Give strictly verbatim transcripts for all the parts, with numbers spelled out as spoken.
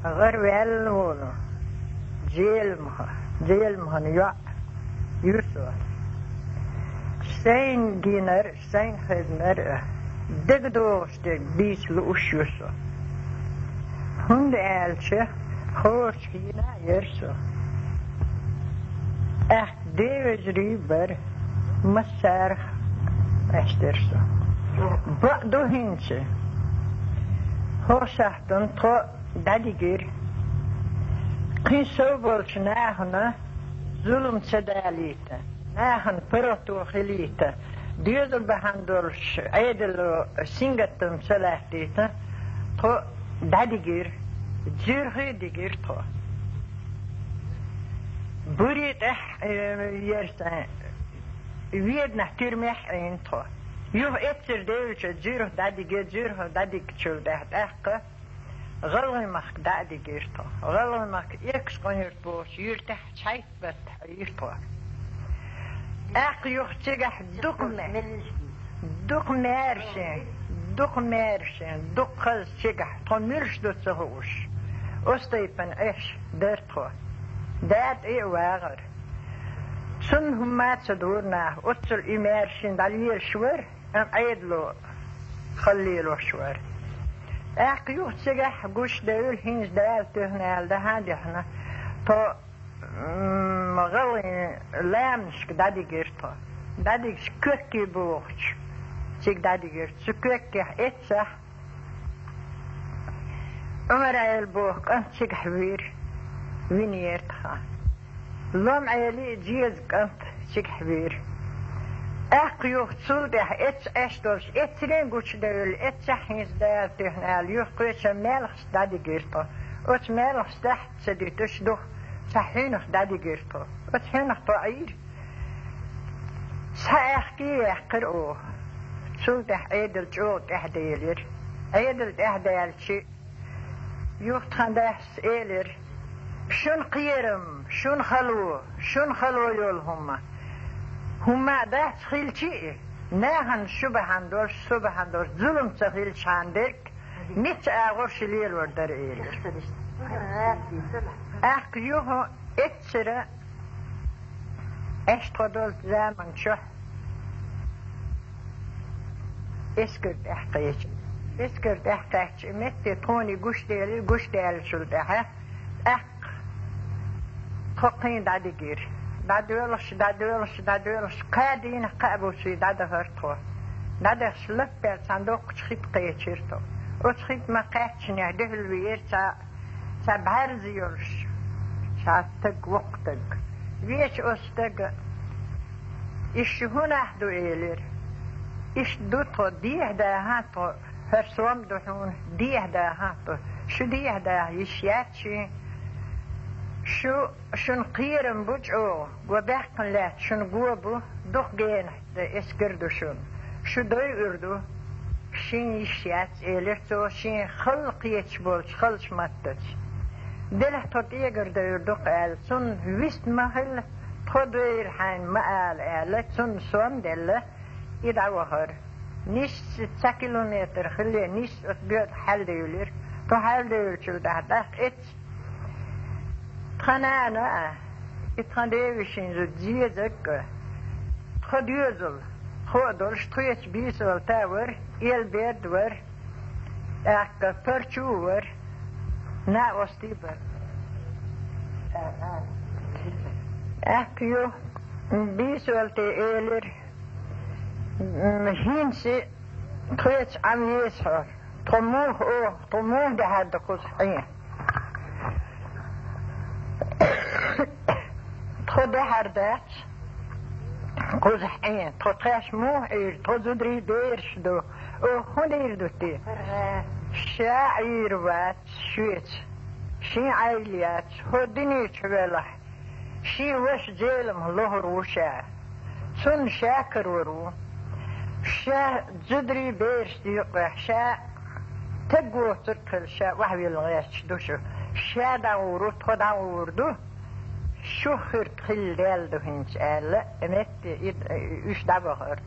ГӀарваьлла волу Зеламха, Зеламхан йоӀ ю со. Сайна гинарг, сайна хезнарг дагадогӀуш дерг дийца лууш ю со. ХӀунда аьлча, хӀорш хӀийна а яра со. ТӀаккха девежарий бара, массарах къаьстира со. Бакъ ду хӀинца. ХӀокху сахьтана тхо дӀадигира. Кхин сов болчу нахана зулам ца далийта, нахана паргӀато хилийта, доьзал бахьана долуш Ӏедало сингаттам ца латтийта, тхо дӀадигира, Зуьрхе дигира тхо. Буьри тӀехь, э, яра сан, Веданахь тюрьмехь Ӏийна тхо. Юха эццара девлча Зуьрхе дӀадигира, Зуьрхе дӀадигчул тӀаьхьа тӀаккха ГӀалгӀай-Махка дӀа а дигира тхо. ГӀалгӀай-Махка Экажкъонгий-Юрт бохучу юьртахь Чхьайтта-Баттахь Ӏийра тхо. ТӀаккха юха цигахь дукха ма-, дукха маьрша, дукха маьрша, дукха хаза цигахь, тхо муьлш ду ца хууш, оцу тайпана Ӏаш дара тхо. Дада тӀе а вагӀара. Цунна хӀумма а ца дора наха, оццул и маьршина дӀалелаш вара. Амма Ӏедало хала лелош вара. ТӀаккха юха цигахь гучудевлла, хӀинца Дала туьйхина аьлла, дӀа а дуьхьна, тхо, м, гӀалгӀайн ламанашка дӀадигира тхо. ДӀадигча Коькке бохучу цига дӀадигира. Цу Коьккехь эццахь Ӏумар-Ӏела боху кӀант цигахь вийра, винера тхан. Лом-Ӏели а Зеза кӀант цигахь вийра. ТӀаккха юха цул тӀаьхьа эццахь Ӏаш долуш, эццарийн гучудевлла, эццахь хӀинца Дала туьйхина аьлла, юха кхечан Маьлхашка дӀадигира тхо. Оцу Маьлхашкахь ца дитуш дукха, цхьа хьуьнах дӀадигира тхо. Оцу хьуьнах тхо Ӏийра. Цхьа аьхке а яьккхира оха. Цул тӀаьхьа Ӏедал чӀогӀа тӀаьхьаделира. Ӏедал тӀаьхьадаьлча, юха тхан дас элира: «Шуна кхерам, шуна хало, шуна хало йолу хӀума. ХӀумма а дац хилча а, нахана шу бахьана долуш, со бахьана долуш зулам ца хилчхьана дерг, мичча агӀор шу лелор дара», — элира. ТӀаккха юха эццара Ӏаш тхо долчу заман чохь эскар тӀехь кхечира. Эскар тӀехь кхаьчча, и метте тхуна гуш делира, гуш даьллачул тӀаьхьа тӀаккха тхо кхин дӀадигира. ДӀадоьлхуш, дӀадоьлхуш, дӀадоьлхуш, кхаа дийнахь, кхаа буса дӀадахара тхо. ДӀадахча, лаппаьлла цхьана доккхачу хи тӀе кхечира тхо. Оцу хи тӀе ма кхаьччинехь дуьхьал веара цхьа цхьа бӀаьрзе йолуш, цхьа стаг, воккха стаг. Веача оцу стага: «Иштта хӀун нах ду?» — элира. «Иштта ду тхо, дехьа даха тхо, хӀара сом ду хьуна, дехьа даха тхо. Шу дехьа даха йиш яц шен. Шу, шуна кхерам бу чӀогӀа, го баьккхина лаьтта шуна го бу, дукха генахь эскар ду шуна. Шу дойур ду, шен йиш яц», — элира цо, шен хала кхеташ болчу халчу маттаца. «Делахь тхо тӀегара девр ду-кх», — аьлла, цунна вист ма хилла, «тхо девр хьайна ма ала», — аьлла, цунна сом делла, и дӀавахара. Нисса цхьа километр хилла, нисса оцу боьтӀахь хьаьладевлира. Тхо хьаьладевллачул тӀаьхьа тӀаккха эццахь Тхан нана а, и тхан девешин зуда Зезаг а, тхан доьзал, тхо а долуш, тхоьца бийсалла та вара, Элберд вара, тӀаккха Парчу вара, накъостий бара. ТӀаккха ю бийсалла те элира: «М, хӀинца тхоьца Ӏан веза хьо. Тхо муха оха, тхо муха дехьар ду кхузахь Ӏен? Тхо дехьар дац кхузахь Ӏен. Тхо тхаьш муха Ӏийр, тхо зударий бераш ду. Оха хӀун дийр ду те? Ша Ӏийр вац шуьца, шен Ӏайла яц, хӀо дуьне чу велахь». Шен ваша Зелимха лохур ву ша. Цунна ша карор ву. Ша зударий берашна юкъахь, ша таг воцург а хилла, ша охьавилла гӀерташ ду шу. Ша дӀагӀур ву, тхо дӀагӀур ду. Шух хир тхилла даьлла ду хӀинца аьлла, метте и, уьш дӀабахара.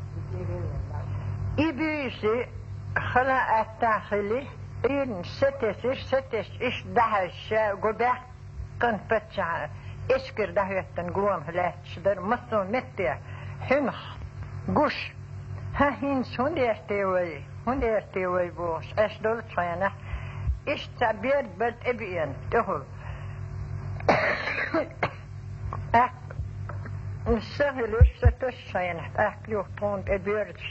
И буьйса хала аттахь хили, Ӏуйранаш сатесира, сатесча иштта дӀахьаьжча, гу баьккхина паччахьа эскар дӀахӀоьттина гонах лаьтташ дара массо а метте, хьуьнах, гуш. ХӀа, хӀинца хӀунда эрте вай, хӀунда эрте вай бохуш, Ӏаш долчу хенахь, иштта цхьа берд бара тӀебеана тӀехула. ТӀаккха са хилира, са тосучу хенахь, тӀаккха юха тхуна тӀе боьрзуш,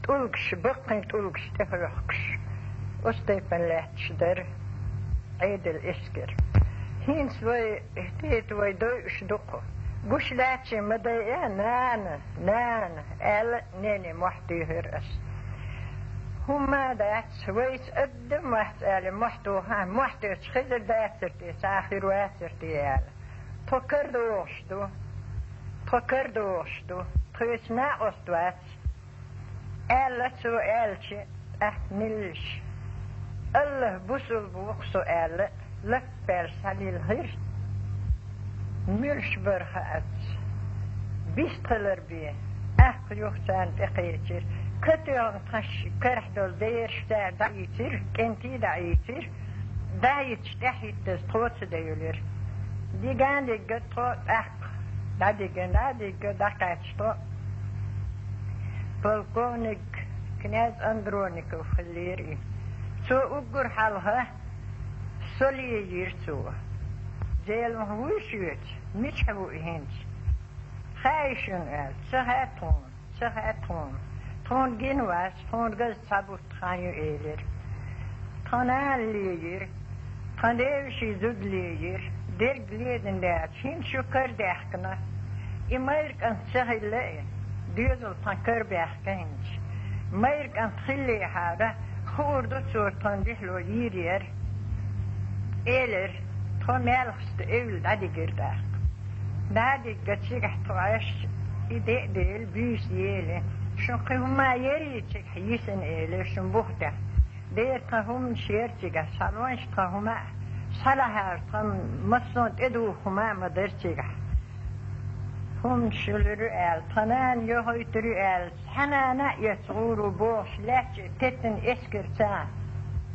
тӀулгаш, баккхий тӀулгаш тӀехьоьхкуш, оцу тайпана лаьтташ дара Ӏедал эскар. ХӀинца вай, хӀета вай дойуш ду-кх. Гуш лаьттачийн ма дайа, нана, нана, аьлла, нене мохь туьйхира ас. ХӀумма а дац, вайца адам вац аьлла, мохь тухахь, мохь туьйхича хезар дацара те, цхьа а хир вацара те аьлла. Тхо карадогӀуш ду, тхо карадогӀуш ду, тхоьца накъост вац, аьлла цо аьлча, тӀаккха меллаша: «АллахӀ бусулба ву-кх со», аьлла, лап аьлла схьалилхира. Муьлш бара хаац. Бист хилар бен, тӀаккха юха царна тӀекхечира. Катоьхна тхаш карахь долу бераш цара дӀаийцира, кӀентий дӀаийцира. ДӀахӀитташ тӀаьхьахӀиттаза тхо ца девлира. Диган дигга тхо тӀаккха, дӀадиган, дӀадигга дӀакхаьчча тхо. Полковник князь Андроников хиллера и. Цо уггар хьалха со лиййира цо. Зелам вуй шуьца? Мичахь ву и хӀинца? Хаьий шуна аьлла, ца хаьа тхуна. Ца хаьа тхуна. Тхуна гина вац, тхуна газа цхьа бутт хан ю, элира. Тхан нана лиййира, тхан девашийн зуда лиййира, дерг ледина даьлча, хӀинца шу карадаьхкина. И майра кӀант ца хилла и, доьзал тхан карабаьхкина хӀинца. Майра кӀант хиллехьара, хуур ду цо тхан дуьхьало йийр яра, элира. Тхо Маьлхаста эвла дӀадигира тӀаккха. ДӀа а дигга цигахь тхо Ӏаш, и де а дели, буьйса ели. Шун кхин хӀума ярий цигахь йисина, элира, шун бух тӀехь. Дера тхан хӀуманаш яра цигахь, схьалонаш тхан хӀума а, схьалахьара тхан массо а тӀедуха хӀума а ма дара цигахь. ХӀуманаш хуьлур ю аьлла, тхан нана йохуьйтур ю аьлла, цхьа нана а эцна гӀур ву бохуш лаьтташ теттина эскарца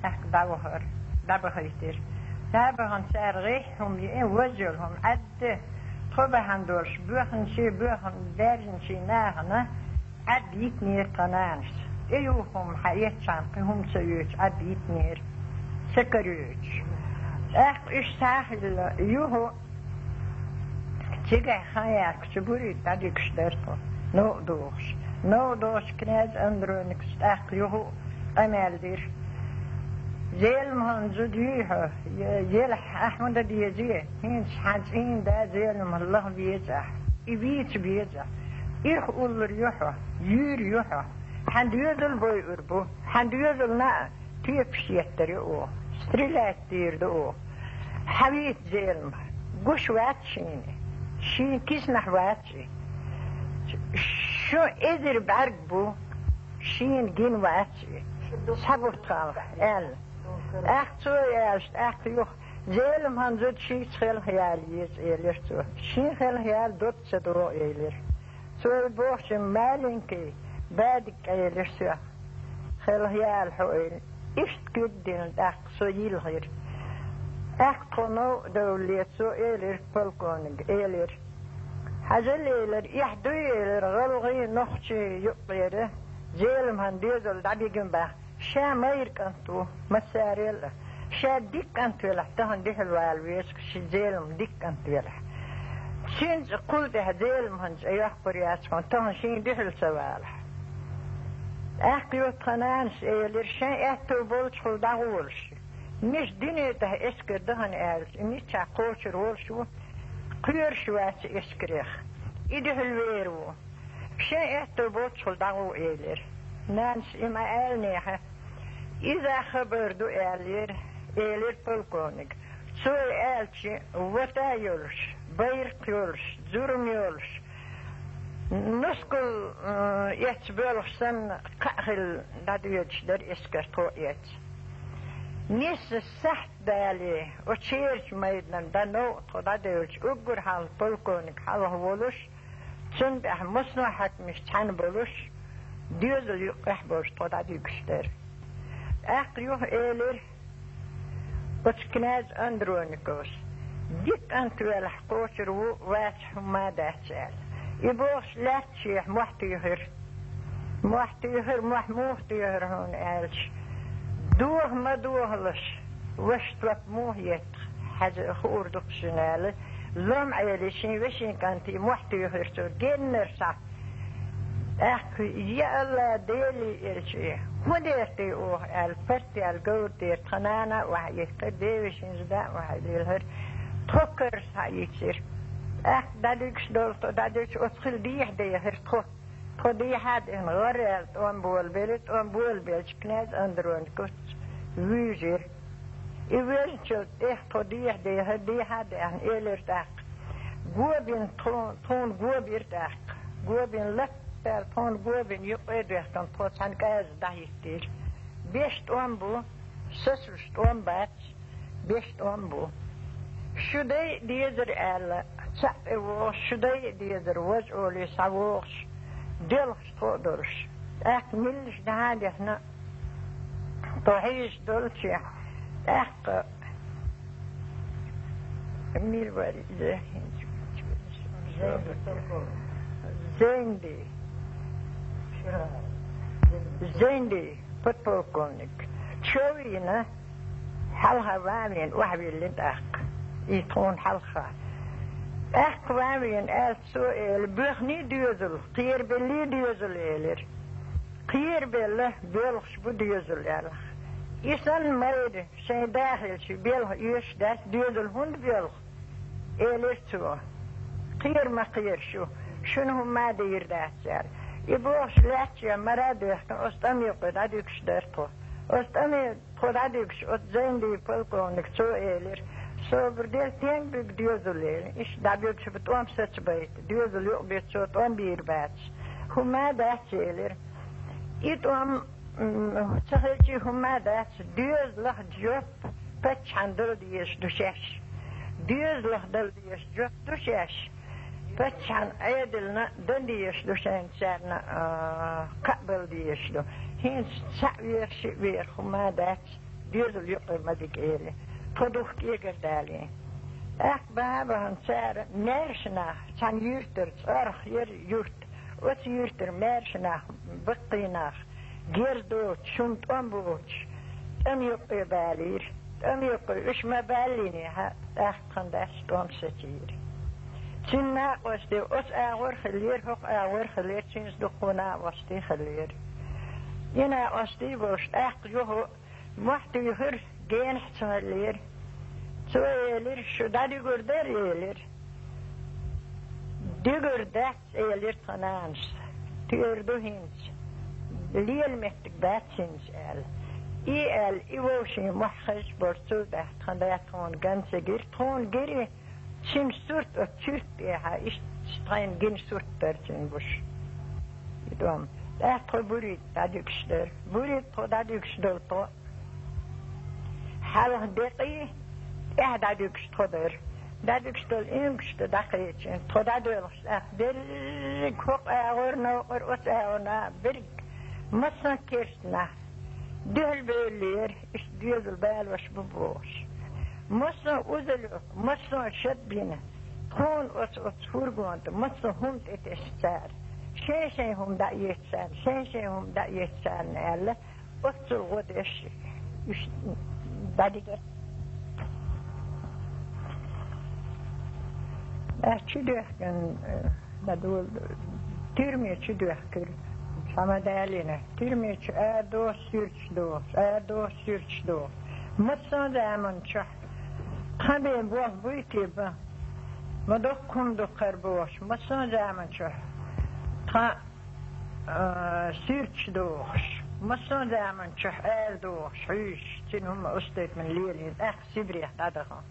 тӀаккха дӀавахара, дӀабахийтира. ДӀабахана цара гӀеххьа хӀума йиъна, ваз йолу хӀума Ӏадда, тхо бахьана долуш, боьхначийн, боьхна даьржинчийн нахана Ӏадда йитинера тхан нанас. ТӀеюху хӀума хьаэцчхьана кхин хӀума ца оьцуш Ӏадда йитинера, ца кароьцуш. ТӀаккха уьш схьа а хилла, юха цигахь хан яккхачу бурий дӀадуьгуш дара тхо, новкъа дохуш. Новкъа дохучу князь Андроникас тӀаккха юха а къамел дира. Зеламхана зуда юй хьо, е-, елахь ахь хӀунда дезий? ХӀинца хьан цӀийнан да Зеламха лаха веза ахь. И вийца беза ахь. Ирх уллур ю хьо, юьйр ю хьо. Хьан доьзал бойур бу, хьан доьзална а тоьпаш еттар ю оха, стрелять дийр ду оха. Хьан вийца Зеламха? Гуш вац шийна, шийна киснахь вац и. Шун эзар бӀаьрг бу, шийна гина вац и. Схьабуттахьалха аьлла. ТӀаккха цо аьлча, тӀаккха юха Зеламхан зуда шийца хелхаяла еза, элира цо. Шен хелхаяла доцца ца догӀу, элира. Цо и бохучун маленький бадиг къелира соьх. Хелхаяла хьо, элира. Иштта куьг дина тӀаккха со йилхира. ТӀаккха тхо новкъа довлале цо элира полковник, элира. Хьажал, элира, эхь дуй, элира, гӀалгӀай, нохчий юккъера Зеламхан доьзал дӀабигина бах. Ша майра кӀант ву, массарел а. Ша дика кӀант велахь, тахана дуьхьал вала веза, ши Зелам дика кӀант велахь. Шен цӀа кхул тӀехь Зеламхан цӀе йоккхур яц хьуна, тахана шен дуьхьал ца валахь. ТӀаккха юха тхан нанас элира, шайн аьтту болчухула дӀагӀолаш. Миша дуьне тӀехь эскар дахана аьлча, и миччахь кхочур волуш ву, кхоьруш вац эскарех. И дуьхьал вер ву. Шайн аьтту болчухула дӀагӀо, элира. Нанас и ма-аьллинехь, иза хабар ду, аьллера, элира полковник. Цо и аьлча, вата йолуш, байракх йолуш, зурма йолуш, нускал, м, эцна боьлхуш санна, кхаъ хилла дӀадоьдуш дара эскар тхо а эцна. Нисса сахьт дале, оцу шерачу майданан дан новкъа тхо дӀадевлча, уггар хьалха полковник хьалха волуш, цунна тӀехь массо а хьаькамаш цхьаьна болуш, доьзал юккъехь болуш тхо дӀадуьгуш дара. ТӀаккха юха элира оцу князь Андрониковс: «Дика кӀант велахь, кхочур ву, вац хӀумма а дац», — аьлла. И бохуш лаьтташехь мохь туьйхира. Мохь туьйхира, мохь муха туьйхира хьуна аьлча, доха ма дохалаш, ваша топ муха етта, хьаьжа хуур ду-кх шуна аьлла, лом Ӏели шен вешин кӀанте мохь туьйхира цо, геннара схьа. ТӀаккха: «Я АллахӀ, Делий элча, хӀун дер те оха?» — аьлла, парт яьлла говра тӀера тхан нана а охьаихкира, девешин зуда а охьалелхира, тхо карара схьаийцира. ТӀаккха дӀадуьгуш долу тхо, дӀадуьгуш оцу хила дехьа дехира тхо. Тхо дехьа а дехна, гӀара аьлла тӀом болабелира, тӀом болабелча князь Андрониковс вуьйжира. И вуьйжначул тӀехьа тхо дехьа дехира, дехьа а даьхна, элира тӀаккха: «Го бина тху-, тхуна го бира тӀаккха. Го бина латта аьлла, тхуна го бина юккъе а доьхкина, тхо цхьана кӀаза дӀахӀиттийра. Беш тӀом бу, сацош тӀом бац, беш тӀом бу. Шу дайа дезара аьлла, цхьаъ тӀе вогӀуш, шу дайа дезара, важа олий схьавогӀуш, доьлхуш тхо а долуш». ТӀаккха милла дӀа а дехна, тхо хьийзаш долчехь, тӀаккха мила вара иза? Зенди. Зенди, подполковник. Чов йина, хьалха ван вена охьавиллина тӀаккха. И тхуна хьалха. ТӀаккха ван вена аьлла цо, эла, боьхний доьзал, кхерабеллий доьзал, элира. Кхерабелла, боьлхуш бу доьзал, аьлла. И санна майра шайн да хилча, белха оьшуш дац, доьзал хӀунда боьлху? Элира цо. Кхера ма кхера шу, шуна хӀумма а дийр дац, аьлла. И бохуш лаьттача мара а доьхкина, оцу тӀам юккъе дӀадуьгуш дара тхо. Оцу тӀаме тхо дӀадуьгуш, оцу Зайндий полковник, цо элира: «Собар де, стенга буьгу доьзал?» — элира. Иштта дӀабуьгуш бу тӀом сацабайта, доьзал юкъа бен цо тӀом бийр бац. «ХӀумма а дац», — элира. И тӀом, м, ца хилча, хӀумма а дац, доьзалах жоп паччахьна дала дезаш ду шаьш. Доьзалах дала дезаш жоп ду шаьш. Паччахьна Ӏедална дан дезаш ду шайна царна, а, кхаъ бала дезаш ду. ХӀинца цхьаъ вехаш а вехаш хӀумма а дац, доьзал юкъе ма дигийла. Тхо духкӀегар далийна. ТӀаккха бахьа а бахана цара маьрша нах, цхьана юьртара, ЦӀорх яра юрт, оцу юьртара маьрша нах, баккхий нах, герз доцуш, шуна тӀом боцуш, тӀам юккъе балийра. ТӀам юккъе уьш ма баллинехь, тӀаккха тхан дас тӀом сацийра. Цуьнан накъостий оцу агӀор хиллера, хӀокху агӀор хиллера, цуьнца дуккха а накъостий хиллера. И накъостий болуш, тӀаккха юха мохь туьйхира, генахь ца хиллера. Цо элира: «Шу дӀадуьгур дара?» — элира. «Дуьгур дац», — элира тхан нанас. «Туьйр ду хӀинца. Лела меттиг бац хӀинца», — аьлла. И аьлла, и вовшийн мохь хезаш болчу цул тӀаьхьа тхан да тхуна ган ца гира, тхуна гира цуьнан сурт оцу чуьрта тӀехьа, иштта тхайна гина сурт дара цуьнан гуш. И тӀом. ТӀаккха тхо Бурид дӀадуьгуш дара. Бурид тхо дӀадуьгуш долу тхо. Хьалха декъий, тӀаьхьа дӀадуьгуш тхо дара. ДӀадуьгуш долу ингуш ду дӀакхечина. Тхо дӀадоьлхуш, тӀаккха дерриг хӀокху агӀор, новкъара оцу агӀор нах, берриг массо а керста нах дуьхьал бевллера, иштта доьзал балош бу бохуш. Массо а узалла, массо а шад бина, тхуна оцу, оцу фургонта массо а хӀума тӀетесна цара. Шайн-шайн хӀума дӀаэцна царна, шайн-шайн хӀума дӀаэцна царна аьлла, оццул гӀо деш, уьш дӀадигира. Ас чу доьхкина, э, ма ду, тюрьме чу доьхкира. Цхьа ма далийна. Тюрьме чу арадохуш, суьрташ дохуш, арадохуш, суьрташ дохуш. Массо а заманчохь тхан бен болх буй те бан? Ма доккха хӀума ду кхара бохуш. Массо а заманчохь тхан а, суьрташ дохуш, массо а заманчохь арадохуш, хьуьйсуш, цуьнан хӀума устайтман лелийна, тӀаккха Сибрех дӀадахана.